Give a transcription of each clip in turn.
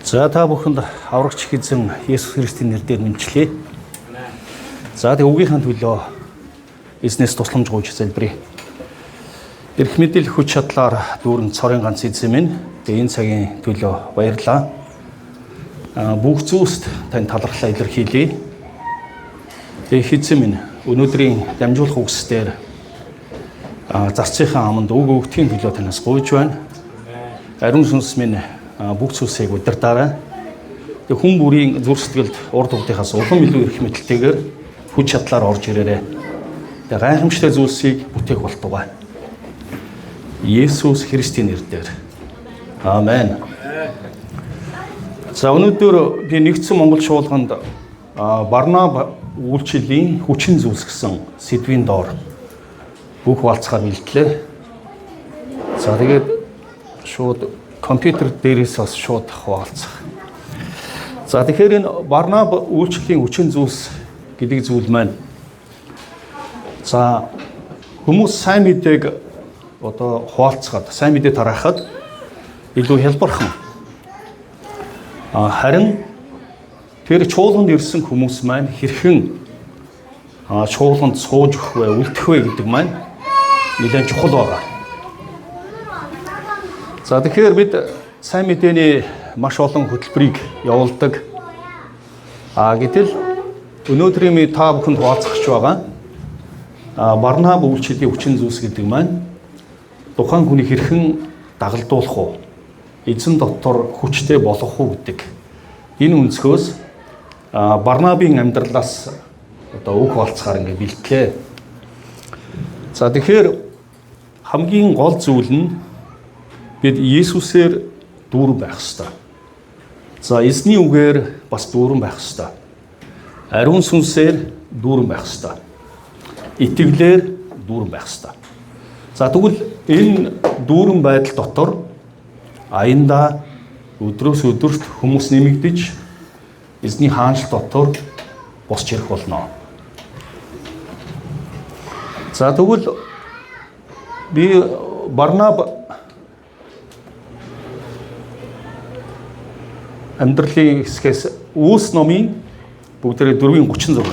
За та бүхэнд аврагч эзэн Есүс Христийн нэрээр мэндчлэе. За тэг үгийнхээ төлөө эзнээс тусламж гуйж залбирая. Эрх мэдэл хүч чадлаар дүүрэн цорын ганц эзэн минь тэг энэ цагийн төлөө баярлалаа. Бүх зүйлст тань талархлаа илэрхийлье. Тэг эзэн минь өнөөдрийн дамжуулах үгсдээр зарцынхаа аманд үг өгдөхийн төлөө танаас гуйж байна. Ариун сүнс минь бүх зүйлсийг удирдаарай. Тэг хүн бүрийн зүрх сэтгэлд урд урдынхаас улам илүү эрх мэдэлтэйгээр хүч чадлаар орж ирээрэй. Тэг гайхамшигтай зүйлсийг бүтээх болтугай. Есүс Христийн нэрээр. Амен. За өнөөдөр би нэгдсэн Монгол чуулганд Барнаб үйлчлэлийн хүчин зүйлс гэсэн сэдвийн доор бүх валцгаар бэлтлээ. За тэгээд шууд компьютер дээрээс бас шууд хуваалцах. За тэгэхээр энэ Барнаб үйлчлэлийн хүчин зүйлс гэдэг зүйл маань за хүмүүс сайн мэдээг одоо хуваалцахад, сайн мэдээ тараахад илүү хялбархан. Харин тэр чуулганд ирсэн хүмүүс маань хэрхэн чуулганд сууж өгөх вэ, үлдэх вэ гэдэг маань нэлээд чухал байгаа. За тэгэхээр бид сайн мэдээний маш олон хөтөлбөрийг явуулдаг. Гэтэл өнөөдрийн та бүхэнд хуваалцах гэж байгаа Барнаб үйлчлэлийн хүчин зүйлс гэдэг маань тухайн хүний хэрхэн дагалдуулах уу, эзэн дотор хүчтэй болгох уу гэдэг энэ өнцгөөс Барнабын амьдралаас одоо үг хуваалцахаар ингэ бэлтлээ. За тэгэхээр хамгийн гол зүйл нь бид Есүсээр дүүрэн байх ёстой. За эзний үгээр бас дүүрэн байх ёстой. Ариун сүнсээр дүүрэн байх ёстой. Итгэлээр дүүрэн байх ёстой. За тэгвэл энэ дүүрэн байдал дотор аяндаа өдрөөс өдөрт хүмүүс нэмэгдэж эзний хаанчлал дотор босч ирэх болно. За тэгвэл би Барнаб амьдралын хэсгээс Үйлс номын бүгдээрээ 4:36.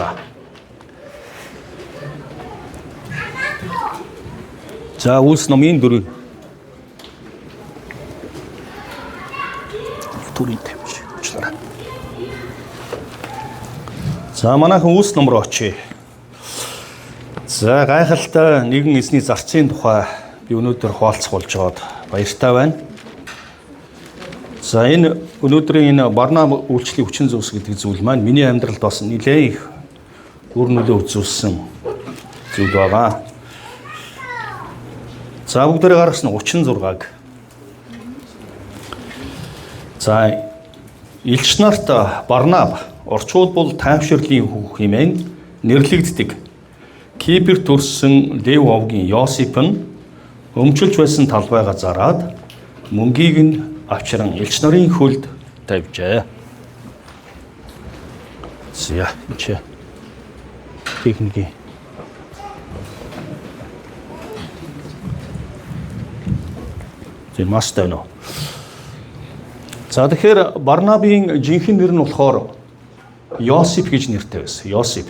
За Үйлс номын 4 төрийн тавьж уучлаарай. За манайхан Үйлс ном руу очие. За гайхалтай нэгэн эзний зарцын тухай би өнөөдөр хуваалцах болж байгаад баяртай байна. За энэ өнөөдрийн энэ Барнаб үйлчлэлийн хүчин зүйлс гэдэг зүйл маань миний амьдралд бас нэлээд их үр нөлөө үзүүлсэн зүйл байгаа. За бүгдээрээ гаргасан 36-аг. За элч нарт Барнаб орчуулбал тайвширлын хүү хэмээн нэрлэгддэг. Кипр төрсэн Лев овгийн Йосип нь өмчилж байсан талбайгаа зараад мөнгийг нь авчран элч нарын хөлд тавьжээ. За энэ чи техникийн зэ мастай нөө. За тэгэхээр Барнабын жинхэнэ нэр нь болохоор Йосип гэж нэртэй байсан. Йосип.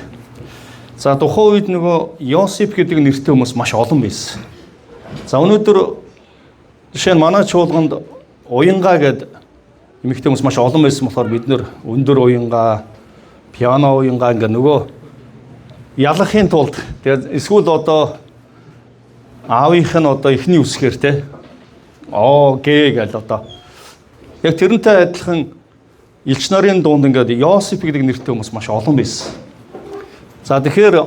За тухайн үед нөгөө Йосип гэдэг нэртэй хүмүүс маш олон байсан. За өнөөдөр жишээ нь манай чуулганд уянга гэдэг эмэгтэй хүмүүс маш олон байсан болохоор бид нэр өндөр уянга, пиано уянга ингээ нөгөө ялахын тулд тэгээд эсвэл одоо аавынх нь одоо эхний үсгээр те оо гэ гэл одоо яг тэрнтэй адилхан элч нарын дунд ингээд Йосип гэдэг нэртэй хүмүүс маш олон байсан. За тэгэхээр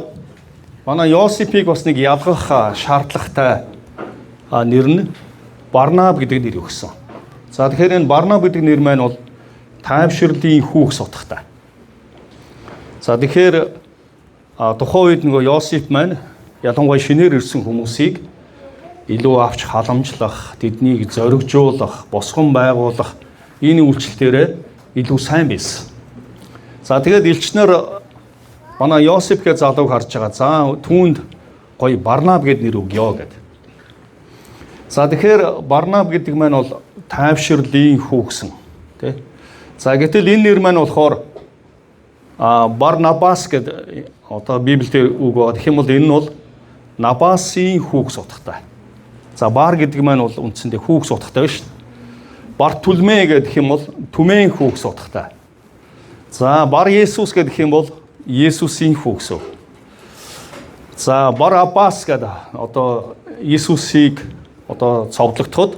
манай Йосипийг бас нэг ялгах шаардлагатай нэр нь Барнаб гэдэг нэр өгсөн. За тэгэхээр энэ Барнаб гэдэг нэр маань бол тайвширлын хүүх сутгатай. За тэгэхээр тухайн үед нөгөө Йосип маань ялангуяа шинээр ирсэн хүмүүсийг илүү авч халамжлах, тэднийг зоригжуулах, босгон байгуулах энэ үйлчлэлээрээ илүү сайн байсан. За тэгээд элчнэр манай Йосип гэж залууг харж байгаа. За түүнд гоё Барнаб гэд нэр өгөө гэд. За тэгэхээр Барнаб гэдэг маань бол тайвширлын хүү гэсэн тий. За гэтэл энэ нэр маань болохоор Барнабас гэдэг одоо Библиэлд үг байгаа. Тэгэх юм бол энэ нь бол Набасын хүүгс утгатай. За Бар гэдэг маань бол үндсэндээ хүүгс утгатай биш. Бартулмэ гэдэг юм бол түмэн хүүгс утгатай. За Бар Есүс гэдэг юм бол Есүсийн хүүгс. За Бар Аббас гэдэг одоо Есүсийг одоо цовдлогдоход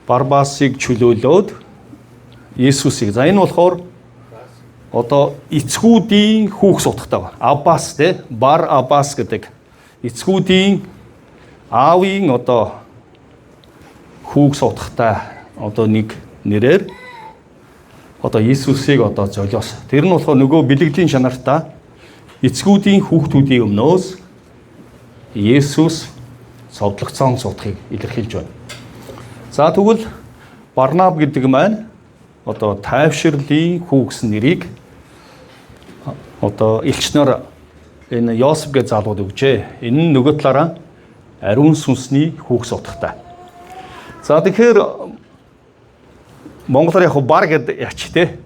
Барбасыг чөлөөлөөд Есүсийг. За энэ болохоор одоо эцгүүдийн хүүгс утгатай байна. Аббас те Бар Аббас гэдэг эцгүүдийн аавын одоо хүүгс утгатай одоо нэг нэрээр одоо Иесусыг одоо золиос. Тэр нь болохоор нөгөө бэлгэлийн чанартай эцгүүдийн хүүхдүүдийн өмнөөс Иесус цовдлогдсон утгыг илэрхийлж байна. За тэгвэл Барнаб гэдэг маань одоо тайвширлын хүү гэсэн нэрийг одоо элч нар энэ Йосеф гэж залууд өгжээ. Энэ нь нөгөө талаараа ариун сүнсний хүүгс утгатай. За тэгэхээр монголоор яг бар гэд яач те.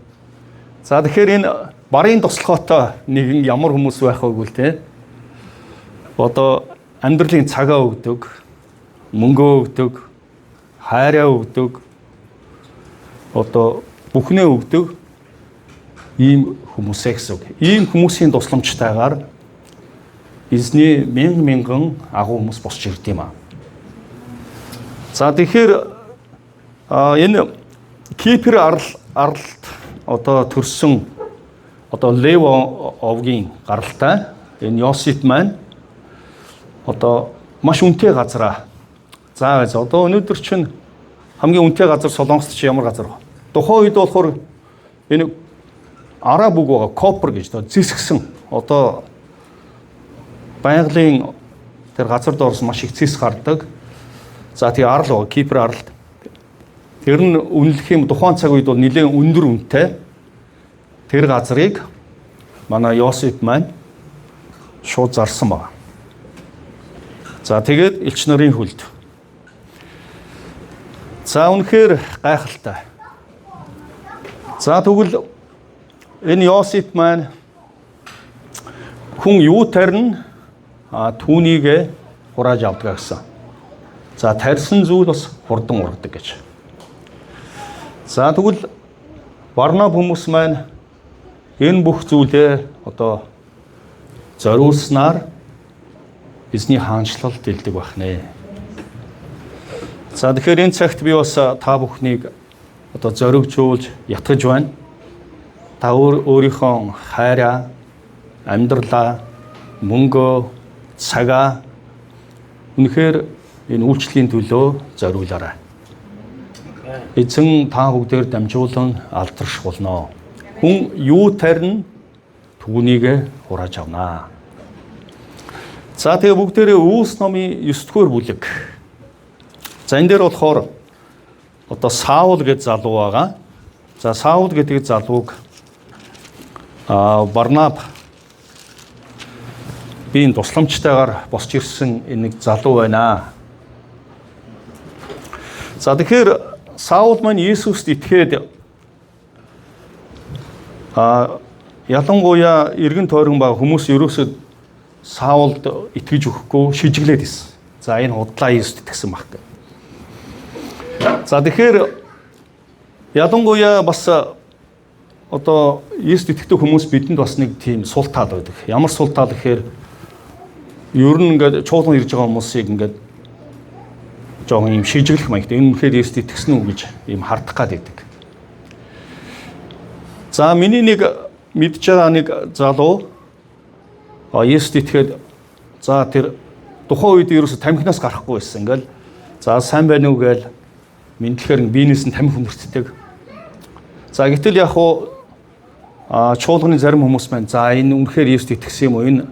За тэгэхээр энэ барын туслахоотой нэгэн ямар хүмүүс байх вэ гэвэл те. Одоо амьдралын цагаа өгдөг, мөнгөө өгдөг, хайраа өгдөг, одоо бүхнээ өгдөг ийм хүмүүсээ гэсэн үг. Ийм хүмүүсийн тусламжтайгаар эзний мянган мянган агуу хүмүүс босч ирд юм аа. За тэгэхээр энэ Кипр аралд одоо төрсөн одоо Лев овгийн гаралтай энэ Йосеф маань одоо маш үнэтэй газараа. За одоо өнөөдөр чинь хамгийн үнэтэй газар Солонгост чи ямар газар вэ? Тухайн үед болохоор энэ араб үг байгаа копер гэж зэсгсэн одоо байгалийн тэр газар доорс маш их зэс гардаг. За тэгээ арал байгаа Кипр аралд. Тэр нь үнэлэх юм тухайн цаг үед бол нэлээд өндөр үнэтэй. Тэр газрыг манай Йосеф маань шууд зарсан байна. За тэгээд элч нарын хүлд. За үнэхээр гайхалтай. За тэгвэл энэ Йосеф маань хүн юу тарина түүнийг хурааж авдаг гэсэн. За тарьсан зүйл бас хурдан ургадаг гэж. За тэгвэл Барнаб хүмүүс маань энэ бүх зүйлээ одоо зориулснаар эзний хаанчлал дэлдэг байх нэ. За тэгэхээр энэ цагт би бас та бүхнийг одоо зоригжуулж ятгаж байна. Та өөрийнхөө хайраа, амьдралаа, мөнгөө, цагаа үнэхээр энэ үйлчлэлийн төлөө зориулаарай. Эзэн та бүгдээр дамжуулан алдарш болно. Хүн юу тарина түүнийг хурааж авнаа. За тэгээ бүгдээрээ Үүс номын 9-р бүлэг. За энэ дээр болохоор одоо Саул гэж залуу байгаа. За Саул гэдэг залууг Барнаб биеийн тусламжтайгаар босч ирсэн энэ нэг залуу байна. За тэгэхээр Саул маань Иесуст итгээд ялангуяа эргэн тойрон байгаа хүмүүс ерөөсөө Саулд итгэж өгөхгүй шижиглээд ирсэн. За энэ худлаа Иесуст итгэсэн баг гэх. За тэгэхээр ялангуяа бас одоо Иесуст итгэдэг хүмүүс бидэнд бас нэг тийм сул тал байдаг. Ямар сул тал гэхээр ер нь ингээд чуулган ирж байгаа хүмүүсийг ингээд жоохон юм шижиглэх маягтай. Энэ үнэхээр Иесуст итгэсэн үү гэж ийм хардах гад байдаг. За миний нэг мэдж байгаа нэг залуу Иесуст итгээд за тэр тухайн үед ерөөсө тамхинаас гарахгүй байсан. Ингээл за сайн байна уу гээл мэдлэхээр биенээс нь тамхи хүмүүрцдэг. За гэтэл яг уу чуулганы зарим хүмүүс маань за энэ үнэхээр Иесуст итгэсэн юм уу? Энэ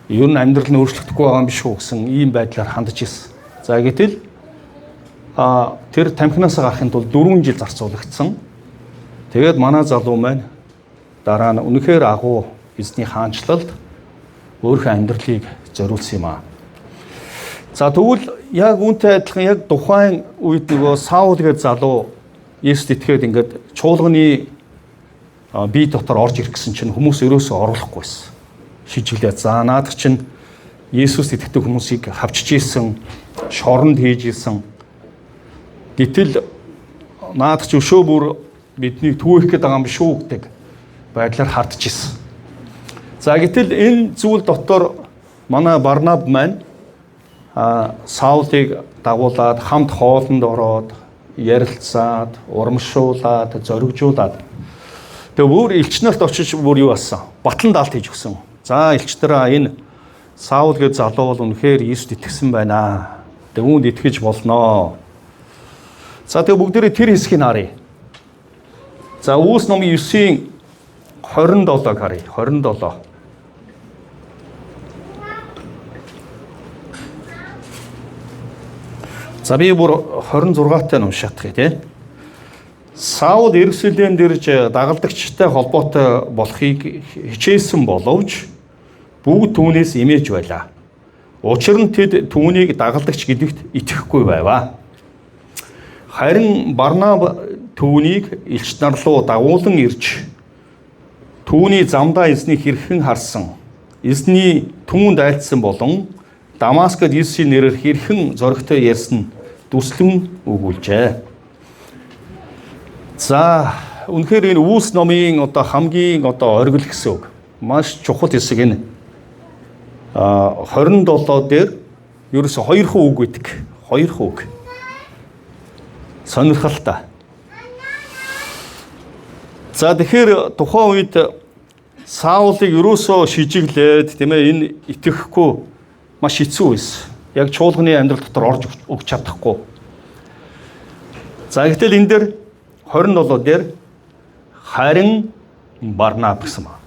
ер нь амьдрал нь өөрчлөгдөхгүй байгаа юм биш үү гэсэн ийм байдлаар хандж ирсэн. За гэтэл тэр тамхинаас гарахын тулд 4 жил зарцуулагдсан. Тэгээд манай залуу маань дараа нь үнэхээр агуу эзний хаанчлалд өөрийнхөө амьдралыг зориулсан юм аа. За тэгвэл яг үүнтэй адилхан яг тухайн үед нөгөө Саул гэдэг залуу Есүст итгээд ингээд чуулганы бие дотор орж ирэх гэсэн чинь хүмүүс ерөөсөө оруулахгүй байсан. Шижиглээ. За наадах чинь Есүст итгэдэг хүмүүсийг хавчиж исэн, шоронд хийж исэн. Гэтэл наадах чи өшөө бүр биднийг түүх гээд байгаа юм биш үү гэдэг байдлаар хардж исэн. За гэтэл энэ зүйл дотор манай Барнаб маань Саулыг дагуулад хамт хоолнд ороод ярилцаад, урамшуулад, зоригжуулаад тэгээ бүр элч нарт очиж бүр юу болсон? Батлан даалт хийж өгсөн. За элч нараа, энэ Саул гэж залуу бол үнэхээр Есүст итгэсэн байна. Тэгээ үүнд итгэж болноо. За тэгээ бүгдээрээ тэр хэсгийг харъя. За Үйлс номын 9-ийн 27-г харъя. 27. За би бүр 26-тай нь уншаадах тий. Саул Иерусалимд ирж дагалдагчтай холбоотой болохыг хичээсэн боловч бүгд түүнээс имэж байлаа. Учир нь тэд түүнийг дагалдагч гэдэгт итгэхгүй байваа. Харин Барнаб түүнийг элч нар руу дагуулan ирж түүний замдаа эзнийг хэрхэн харсан, эзний түүнд айлдсан болон Дамаскад Есүсийн нэрээр хэрхэн зоригтой ярьсан дүрслэн өгүүлжээ. За үнэхээр энэ Үйлс номын одоо хамгийн одоо оргил гэсэн үг. Маш чухал хэсэг энэ. 27 дээр ерөөсө хоёр хүү үг байдаг. Хоёр хүү үг. Сонирхолтой. За тэгэхээр тухайн үед Саулыг ерөөсөө шижиглээд, тийм ээ, энэ итгэхгүй маш хэцүү байсан. Яг чуулганы амьдрал дотор орж өгч чадахгүй. За гэтэл энэ дээр 27 дээр харин Барнаб гэсэн байна.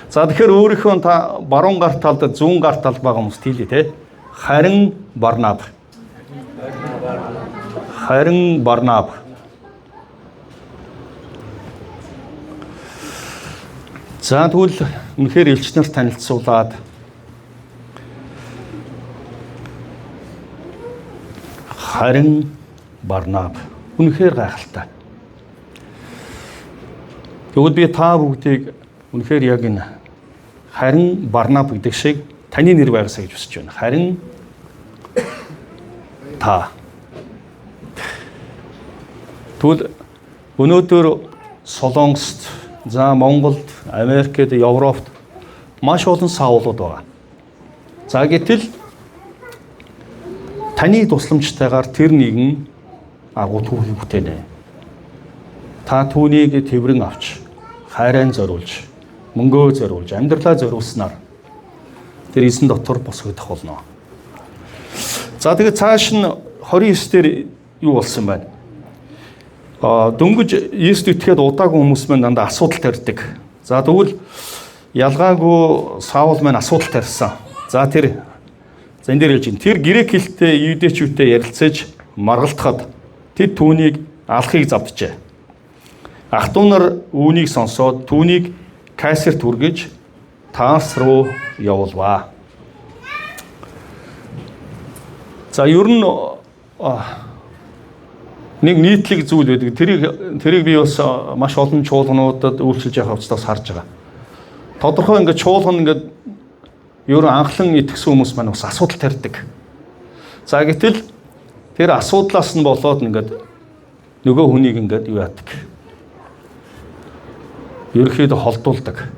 За тэгэхээр өөрийнхөө та баруун гар талд, зүүн гар талд байгаа хүмүүс тийлээ те. Харин Барнаб. Харин Барнаб. За тэгвэл үнэхээр элч нарт танилцуулаад харин Барнаб үнэхээр гайхалтай. Тэгвэл би та бүгдийг үнэхээр яг энэ харин Барнаб гэдэг шиг таны нэр байгаасай гэж хүсэж байна. Харин та. Тэгвэл өнөөдөр Солонгост, за Монголд, Америкт, Европт маш олон саулууд байгаа. За гэтэл таны тусламжтайгаар тэр нэгэн агуу түүхийг бүтээнэ. Та түүнийг тэврэн авч, хайраа зориулж, мөнгөө зориулж, амьдралаа зориулснаар тэр эзэн дотор босгогдох болно. За тэгээд цааш нь 29 дээр юу болсон байна? Дөнгөж Есүст итгээд удаагүй хүмүүс маань дандаа асуудал тарьдаг. За тэгвэл ялгаагүй Саул маань асуудал тарьсан. За тэр за энэ дээр хэлж байна. Тэр грек хэлтэй юудэчүүдтэй ярилцаж маргалтахад тэд түүнийг алахыг завджээ. Ах トゥ нар үүнийг сонсоод түүнийг Кайсарт хүргэж Тарс руу явуулваа. За ер нь нэг нийтлэг зүйл байдаг. Тэрийг би бас маш олон чуулгануудад үйлчилж явах явцдаас харж байгаа. Тодорхой ингээд чуулган ингээд ер нь анхлан итгэсэн хүмүүс маань бас асуудал тарьдаг. За гэтэл тэр асуудлаас нь болоод ингээд нөгөө хүнийг ингээд юу яадаг. Ерөнхийдөө холдуулдаг.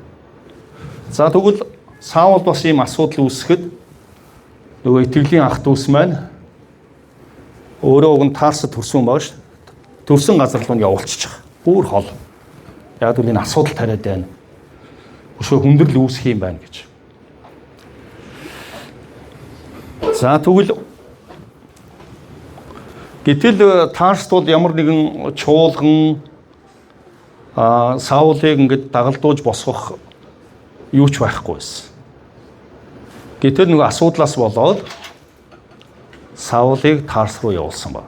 За тэгвэл Саул бас ийм асуудал үүсгэхэд нөгөө итгэлийн ах дүүс маань өөрөө уг нь Тарсад төрсөн байгаа шүү. Төрсөн газар руу явуулчих. Бүр хол. Яг л энэ асуудал тариад байна. Өшөө хүндрэл үүсэх юм байна гэж. За тэгвэл гэтэл Тарст бол ямар нэгэн чуулган Саулыг ингээд дагалдуулж босгох юу ч байхгүй байсан. Гэтэл нөгөө асуудлаас болоод Саулыг Тарс руу явуулсан ба.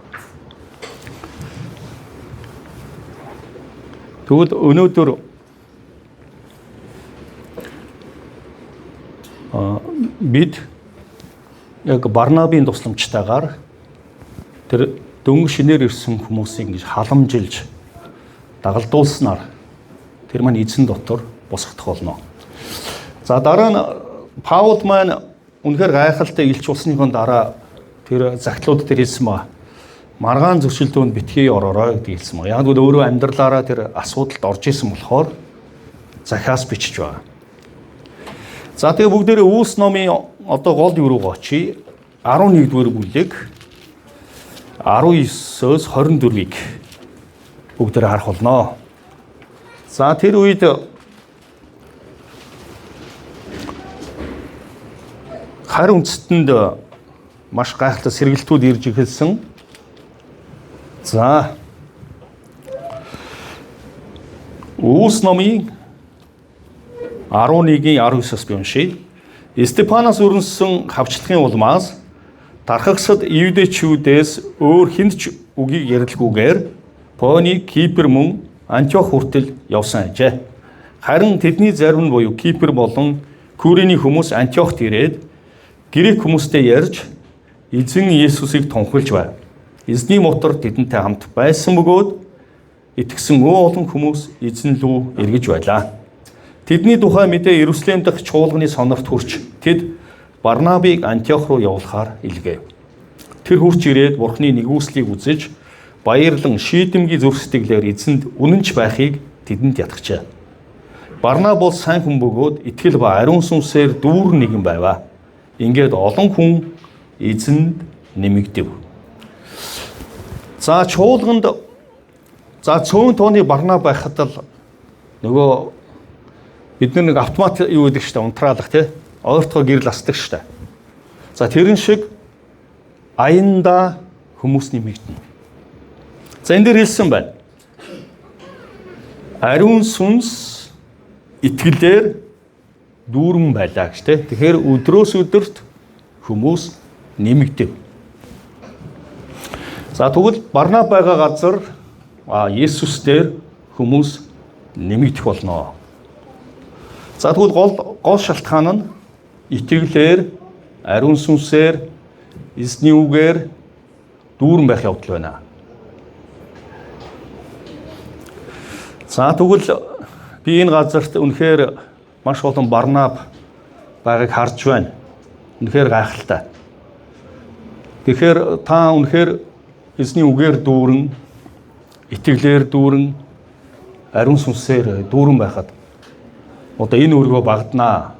Тэгвэл өнөөдөр бид яг Барнабын тусламжтайгаар тэр дөнгөж шинээр ирсэн хүмүүсийг ингэж халамжилж дагалдуулснаар тэр маань эзэн дотор босгох болно. За дараа нь Паул маань үнэхээр гайхалтай илч болсныхон дараа тэр захидлууд дээр хэлсэн ба маргаан зөрчилдөөнд битгий ороорой гэдгийг хэлсэн ба. Яг гэвэл өөрөө амьдралаараа тэр асуудалд орж исэн болохоор захиас бичиж байгаа. За тэгээ бүгдээрээ Үйлс номын одоо гол юу руу очие. 11-р бүлэг 19-өөс 24-ийг бүгдээрээ харах болно. За тэр үед хар үндэстэнд маш гайхалтай сэргэлтүүд ирж эхэлсэн. За Үйлс номын 11-ийн 19-ос би уншийе. Стефанаас өрнөсөн хавчлагын улмаас дархагсад иудэчүүдээс өөр хүнд ч үгийг ярилгүйгээр Пони, Кипр мөн Антиох хүртэл явсан ажээ. Харин тэдний зарим нь буюу Кипр болон Курений хүмүүс Антиохт ирээд грек хүмүүстэй ярьж эзэн Есүсийг тунхаглаж байв. Эзний мотор тэдэнтэй хамт байсан бөгөөд итгэсэн олон хүмүүс эзэн лүү эргэж байлаа. Тэдний тухай мэдээ Иерусалим дахь чуулганы сонорт хүрч тэд Барнабыг Антиох руу явуулахаар илгээв. Тэр хүрч ирээд Бурхны нэгүслийг үзэж баярлан шийдэмгий зүрх сэтгэлээр эзэнд үнэнч байхыг тэдэнд ятгажээ. Барнаб бол сайн хүн бөгөөд итгэл ба ариун сүнсээр дүүрэн нэгэн байваа. Ингээд олон хүн эзэнд нэмэгдэв. За чуулганд за цөөн тооны Барнаб байхад л нөгөө бид нар нэг автомат юу гэдэг штэ унтраалах тий ойртгоо гэрэл асдаг штэ. За тэрэн шиг аянда хүмүүс нэмэгдэнэ. За энэ дээр хэлсэн байна. Ариун сүнс итгэлээр дүүрэн байлаа гэж тий. Тэгэхээр өдрөөс өдөрт хүмүүс нэмэгдэв. За тэгвэл Барнаб байгаа газар Есүс дээр хүмүүс нэмэгдэх болно. За тэгвэл гол шалтгаан нь итгэлээр, ариун сүнсээр, эзний үгээр дүүрэн байх явдал байна. За тэгвэл би энэ газарт үнэхээр маш олон Барнаб байгааг харж байна. Үнэхээр гайхалтай. Тэгэхээр та үнэхээр эзний үгээр дүүрэн, итгэлээр дүүрэн, ариун сүнсээр дүүрэн байхад одоо энэ өргөө багданаа.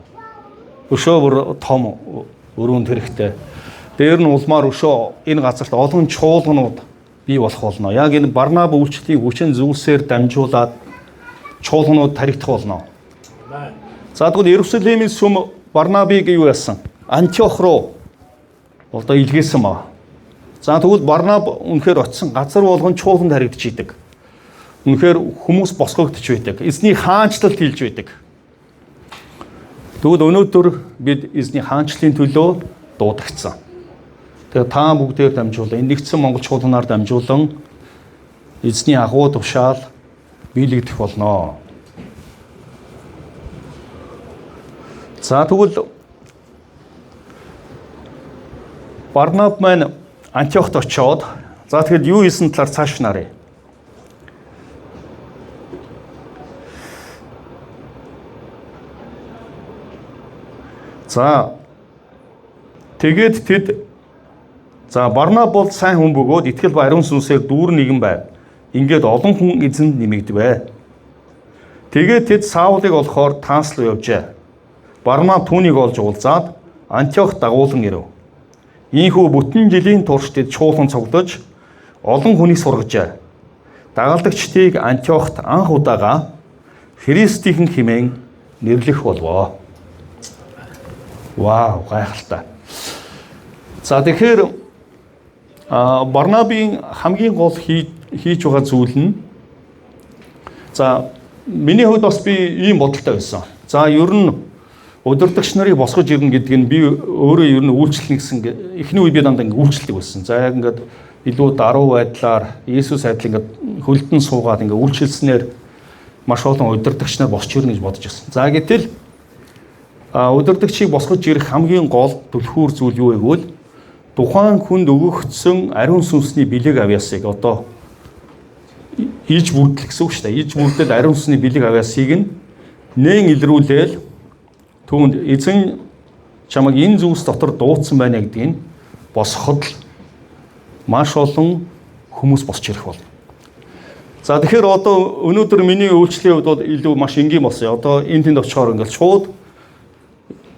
Өшөө бүр том өрөөнд хэрэгтэй. Дээр нь улмаар өшөө энэ газарт олон чуулганууд бий болох болно. Яг энэ Барнаб үйлчлэлийн хүчин зүйлсээр дамжуулаад чуулганууд таригдах болно. За тэгвэл Иерусалимийн сүм Барнабыг юу яасан? Антиох руу одоо илгээсэн ба. За тэгвэл Барнаб үнэхээр очисон газар болгон чуулган таригдж идэг. Үнэхээр хүмүүс босгогдож байдаг. Эзний хаанчлалт хэлж байдаг. Тэгвэл өнөөдөр бид эзний хаанчлалын төлөө дуудагдсан. Тэгээ та бүгдээр дамжуулан энэ нэгдсэн Монгол чуулганаар дамжуулан эзний агуу тушаал биелэгдэх болно. За тэгвэл Барнаб маань Антиохт очиод за тэгэхэд юу хийсэн талаар цааш нарыг. За тэгээд тэд за Барнаб бол сайн хүн бөгөөд итгэл ба ариун сүнсээр дүүрэн нэгэн байв. Ингээд олон хүн эзэнд нэмэгдэв. Тэгээд тэд Саулыг олохоор Тарс руу явжээ. Барнаб түүнийг олж уулзаад Антиох дагуулан ирэв. Ийхүү бүтэн жилийн турш тэд чуулган цуглаж олон хүнийг сургажээ. Дагалдагчдыг Антиохт анх удаага Христийнхэн хэмээн нэрлэх болвоо. Вау, гайхалтай. За тэгэхээр Барнабын хамгийн гол хийж байгаа зүйл нь за миний хувьд бас би ийм бодолтой байсан. За ер нь удирдагч нарыг босгож ирнэ гэдэг нь би өөрөө ер нь үйлчлэнэ гэсэн эхний үе би дандаа ингэ үйлчлдэг байсан. За яг ингээд илүү даруй байдлаар Есүс адил ингээд хөлдөн суугаад ингээд үйлчилснээр маш олон удирдагч нар босч ирнэ гэж бодож байсан. За гэтэл удирдагчийг босгож ирэх хамгийн гол түлхүүр зүйл юу вэ гэвэл Тухайн хүнд өгөгдсөн ариун сүнсний бэлэг авьяасыг одоо иж бүрдэл гэсэн үг шүү дээ. Иж бүрдэл ариун сүнсний бэлэг авьяасыг нь нээн илрүүлээл түүнд эзэн чамайг энэ зүйлс дотор дуудсан байна гэдгийг босгоход л маш олон хүмүүс босч ирэх болно. За тэгэхээр одоо өнөөдөр миний үйлчлэлийн хувьд бол илүү маш энгийн болсон. Одоо энэ тэнд очихоор ингээл шууд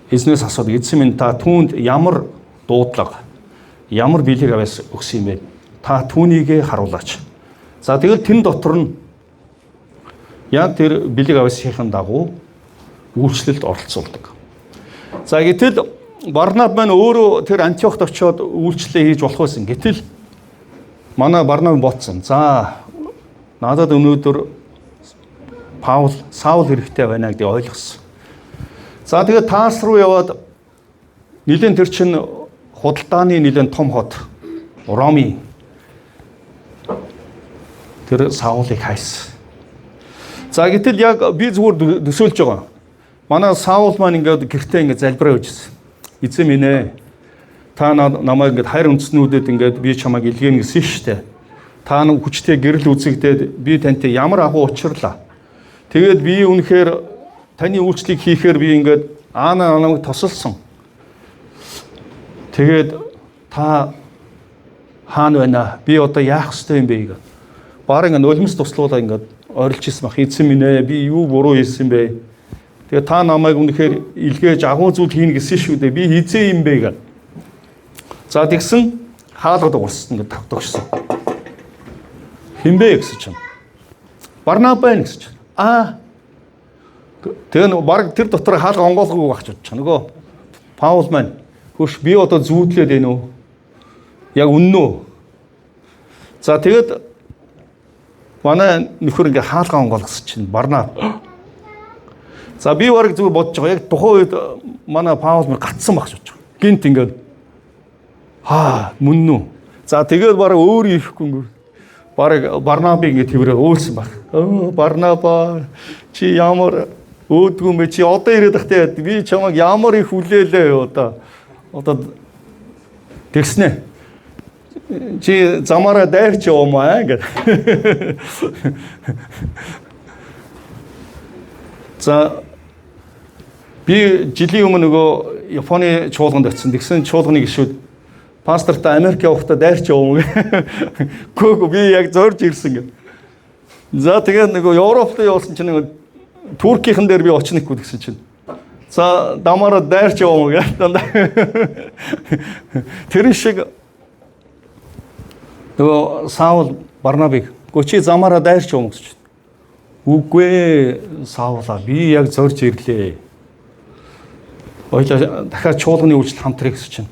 эзнээс асуудаг. Эзэн минь, та түүнд ямар дуудлага, ямар бэлэг авьяас өгсөн юм бэ? Та түүнийгээ харуулаач. За, тэгэл тэн дотор нь яг тэр бэлэг авьяасынхын дагуу үйлчлэлд оролцуулдаг. За, гэтэл Барнаб маань өөрөө тэр Антиохт очиод үйлчлэлээ хийж болох байсан. Гэтэл манай Барнаб бодсон. За, надад өнөөдөр Паул, Саул хэрэгтэй байна гэдгийг ойлгосон. За, тэгээд Тарс руу яваад нэлээд тэр чин худалдааны нэлээд том хот Роми тэр Саулыг хайсан. За, гэтэл яг би зүгээр төсөөлж байгаа. Манай Саул маань ингээд гэртээ ингээд залбираа явж ирсэн. Эзэн минь ээ. Та намайг ингээд хайр үндэстнүүдэд ингээд би чамайг илгээнэ гэсэн шүү дээ. Та нэг хүчтэй гэрэл үзэгдээд би тантай ямар агуу учирлаа. Тэгээд би үнэхээр таны үйлчлэгийг хийхээр би ингээд аана намайг тосолсон. Тэгээд та хаана байна? Би одоо яах ёстой юм бэ гэдэг. Бараг ингээд нулимс туслуулаа ингээд орилж ирсэн бах. Эзэн минь ээ, би юу буруу хийсэн бэ? Тэгээ та намайг үнэхээр илгээж агуу зүйл хийнэ гэсэн шүү дээ. Би хизээ юм бэ гэдэг. За, тэгсэн хаалга дуурсан, ингээд тогтогшсон. Хэн бэ гэсэн чинь. Барнаб байна гэсэн чинь. Аа. Тэгээ нэг баг тэр дотор хаалга онгоолгоогүй байх ч бодчих. Нөгөө Паул маань хөөш, би одоо зүүдлээд байна уу? Яг үнэн үү? За, тэгээд манай нөхөр ингээ хаалга онгоолгосон чинь Барнаб. За, би бараг зүгээр бодож байгаа. Яг тухайн үед манай Паул мөр гацсан байх ч бодож байгаа. Гинт ингээд хаа мөн үү? За, тэгээд бараг өөр ирэхгүй ингээ бараг Барнабыг ингээ тэрээр уйлсан баг. Өө, Барнаба, чи ямар өөдгүү мэ, чи одоо ирээд тахтай би чамайг ямар их хүлээлээ одоо тэгснэ. Чи замаараа дайрч яваамаа гэд. За, би жилийн өмнө нөгөө Японы чуулганд очсон. Тэгсэн чуулганы гишүүд пастортай Америк явахдаа дайрч яваа юм. Гөө, би яг зорж ирсэн гэв. За, тэгээд нөгөө Европт явуулсан чинь нөгөө Туркийнхан дээр би очно гэхгүй гэсэн чинь. За, дамаараа дайрч яваа юм гэх. Тэр шиг нөгөө Саул Барнабыг гоо чи замаараа дайрч яваа гэсэн чинь. Үгүй ээ, Саулаа, би яг зорж ирлээ. Ойлоо дахиад чуулганы үйлчлэл хамтрыг гэсэн чинь.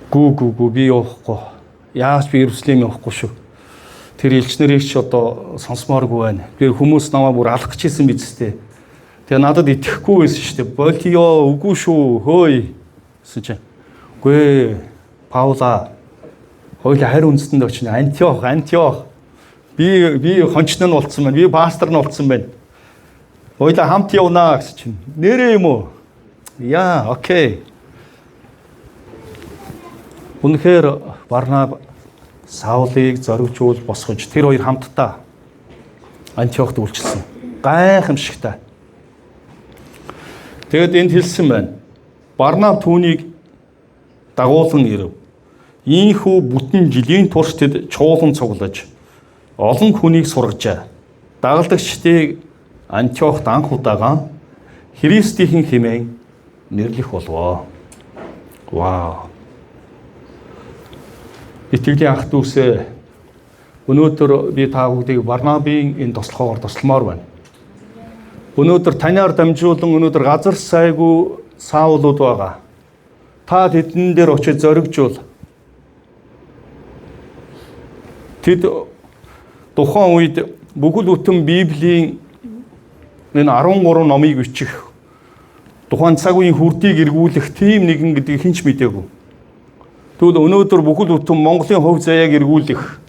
Гүү гүү гүү, би явахгүй. Яаж би Иерусалим явахгүй шүү. Тэр элч нарыг ч одоо сонсомооргүй байна. Би хүмүүс намайг бүр алах гэж ирсэн биз дээ. Тэгээ надад итгэхгүй байсан шүү дээ. Болио, үгүй шүү. Хөөй гэсэн чинь. Үгүй ээ, Паула, хоёулаа харь үндэстэнд очино. Антиох, Антиох. Би хончно нь болцсон байна. Би пастор нь болцсон байна. Хоёулаа хамт явнаа гэсэн чинь. Нэрээ юм уу? Яа, okay. Үнэхээр Барнаб Саулыг зоригжуул босгож тэр хоёр хамтдаа Антиохт үйлчилсэн. Гайхамшигтай. Тэгэд энд хэлсэн байна. Барнаб түүнийг дагуулan ирэв. Ийхүү бүтэн жилийн турш тэд чуулган цуглаж олон хүнийг сургажээ. Дагалдагчдыг Антиохт анх удаага Христийн хэмээн нэрлэх болвоо. Вау. Итгэлийн ах дүүсээ, өнөөдөр би та бүгдийг Барнабын энэ тослохоор тосламоор байна. Өнөөдөр танаар дамжуулан өнөөдөр газар сайгүй Саулууд байгаа. Та тэдэн дээр очиж зоригжуул. Тэд тухайн үед бүхэл бүтэн Библийн энэ 13 номыг бичих, тухайн цаг үеийн хүрдийг эргүүлэх тийм нэгэн гэдгийг хэн ч мдээгүй. Тэгвэл өнөөдөр бүхэл бүтэн Монголын хувь заяаг эргүүлэх,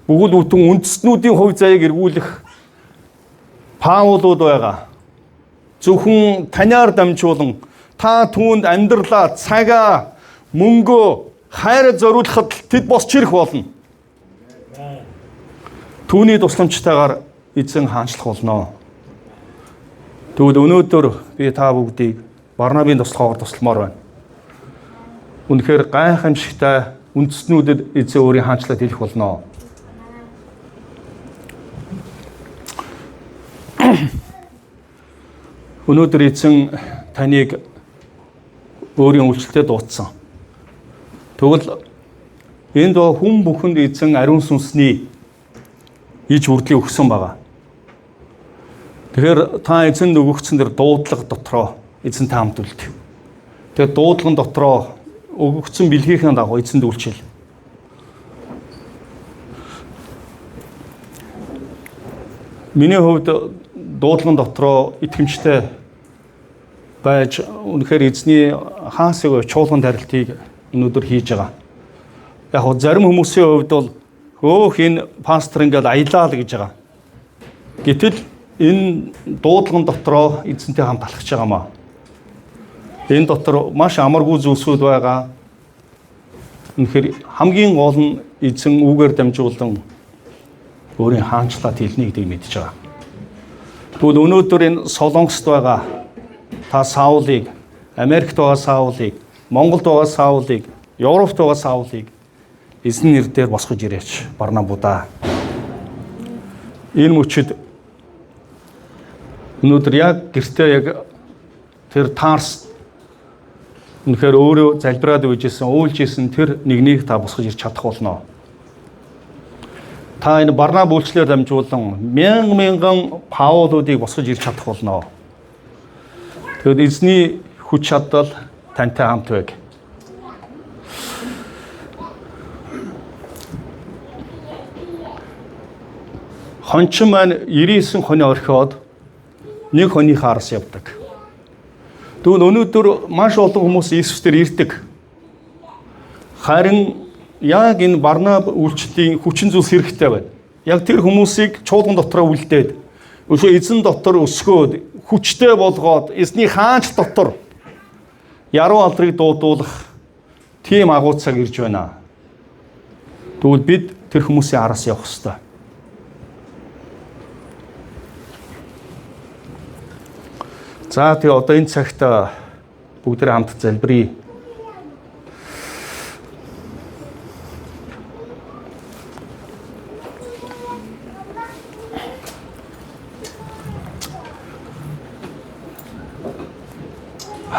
бүхэл бүтэн үндэстнүүдийн хувь заяаг эргүүлэх Паулууд байгаа. Зөвхөн танаар дамжуулан та түүнд амьдралаа, цагаа, мөнгөө, хайраа зориулахад тэд босч ирэх болно. Түүний тусламжтайгаар эзэн хаанчлах болно. Тэгвэл өнөөдөр би та бүгдийг Барнабын туслахаар тусламаар байна. Үнэхээр гайхамшигтай үндэстнүүдэд эзэн өөрийн хаанчлалыг хэлэх болно. Өнөөдөр эзэн таныг өөрийн үйлчлэлтэд дуудсан. Тэгвэл энд хүн бүхэнд эзэн ариун сүнсний иж үрдлийг өгсөн байгаа. Тэгэхээр та эзэнд өгөгдсөн тэр дуудлага дотроо эзэнтэй хамт үлд. Тэгэхээр дуудлаган дотроо өгөгдсөн бэлгийнхээ дагуу эзэнд үйлчил. Миний хувьд дуудлаган дотроо итгэмжтэй байж үнэхээр эзний хаансыг чуулган тарилтыг өнөөдөр хийж байгаа. Яг хөө зарим хүмүүсийн хувьд бол хөөх энэ пастор ингээд аялаа л гэж байгаа. Гэтэл энэ дуудлаган дотроо эзэнтэй хамт алхаж байгаа маа. Энэ дотор маш амаргүй зүйлсүүд байгаа. Үнэхээр хамгийн гол нь эзэн үүгээр дамжуулан өөрийн хаанчлаад хэлнэ гэдгийг мэдж байгаа. Тэгвэл өнөөдөр энэ Солонгост байгаа та Саулыг, Америкт байгаа Саулыг, Монголд байгаа Саулыг, Европт байгаа Саулыг эзэн нэр дээр босгож ирээч Барнабудаа. Энэ мөчид өнөөдөр яг гэртээ яг тэр Тарс үнэхээр өөрөө залбираад үйжсэн, уйлж исэн тэр нэгнийг та босгож ирч чадах болно. Та энэ Барнаб үйлчлэлээр дамжуулан мянган мянган Паулуудыг босгож ирч чадах болно. Тэгэд эзний хүч чадал тантай хамт байг. Хончин маань 99 хоны орхиод нэг хоныхоо араас явдаг. Тэгвэл өнөөдөр маш олон хүмүүс Иесус дээр ирдэг. Харин яг энэ Барнаб үйлчлэлийн хүчин зүйлс хэрэгтэй байна. Яг тэр хүмүүсийг чуулган дотроо үлдээд, өшөө эзэн дотор өсгөөд, хүчтэй болгоод, эзний хаанч дотор яруу алдрыг дуудуулах тийм агуу цаг ирж байна. Тэгвэл бид тэр хүмүүсийн араас явах ёстой. За тэгээ одоо энэ цагт бүгдээ хамт залбирая.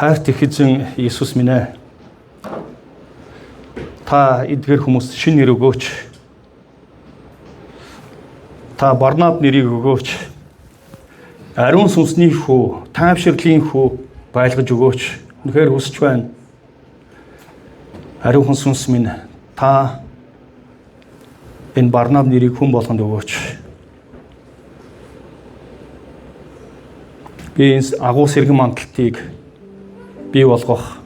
Хайрт их эзэн Иесус минь ээ. Та эдгэр хүмүүст шинэ нэр өгөөч. Та Барнаб нэрийг өгөөч. Ариун сүнсний хүү, тайвширлын хүү байлгаж өгөөч. Үнэхээр хүсэж байна. Ариунхан сүнс минь та энэ Барнаб нэрийг хүн болгонд өгөөч. Би энэ агуу сэргэн мандалтыг бий болгох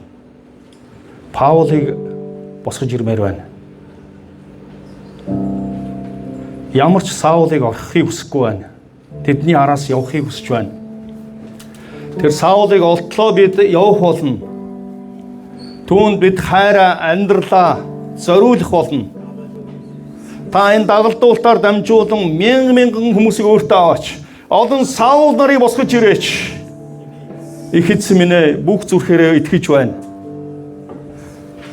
Паулыг босгож ирмээр байна. Ямар ч Саулыг орхихыг хүсэхгүй байна. Тэдний араас явахыг хүсэж байна. Тэр Саулыг олтлоо бид явах болно. Түүнд бид хайраа, амьдралаа зориулах болно. Та энэ дагалдуултаар дамжуулан мянган мянган хүмүүсийг өөртөө аваач. Олон Саул нарыг босгож ирээч. Их эзэн минь ээ, бүх зүрхээрээ итгэж байна.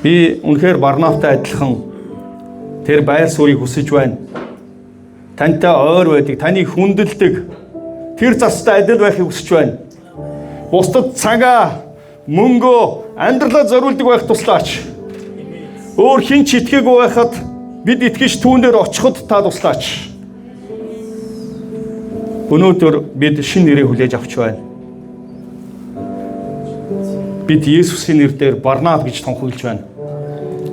Би үнэхээр Барнавтай адилхан тэр байр суурийг хүсэж байна. Тантай ойр байдаг, таныг хүндэлдэг тэр застай адил байхыг хүсэж байна. Бусдад цагаа, мөнгөө, амьдралаа зориулдаг байх туслаач. Өөр хэн ч итгээгүй байхад бид итгэж түүн дээр очиход та туслаач. Өнөөдөр бид шинэ нэрийг хүлээж авч байна. Бид Есүсийн нэрээр Барнаб гэж тунхаглаж байна.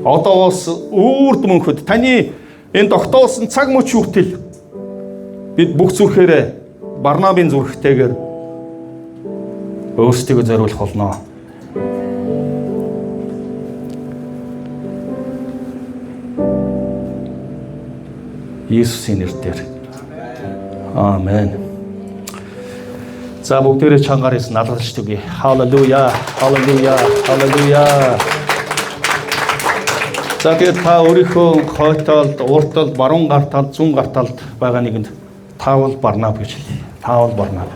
Одоогоос үрд мөнхөд таны энэ тогтоосон цаг мөч хүртэл бид бүх зүрхээрээ Барнабын зүрхтэйгээр өөрсдийгөө зориулах болно. Есүсийн нэрээр. Амен. За бүгдээрээ чангаар эс налгалж түгье. Халелуя, халелуя, халелуя. За, тэгээд та өөрийнхөө хой талд, урд талд, баруун гар талд, зүүн гар талд байгаа нэгэнд "Та бол Барнаб" гэж хэлье. Та бол Барнаб.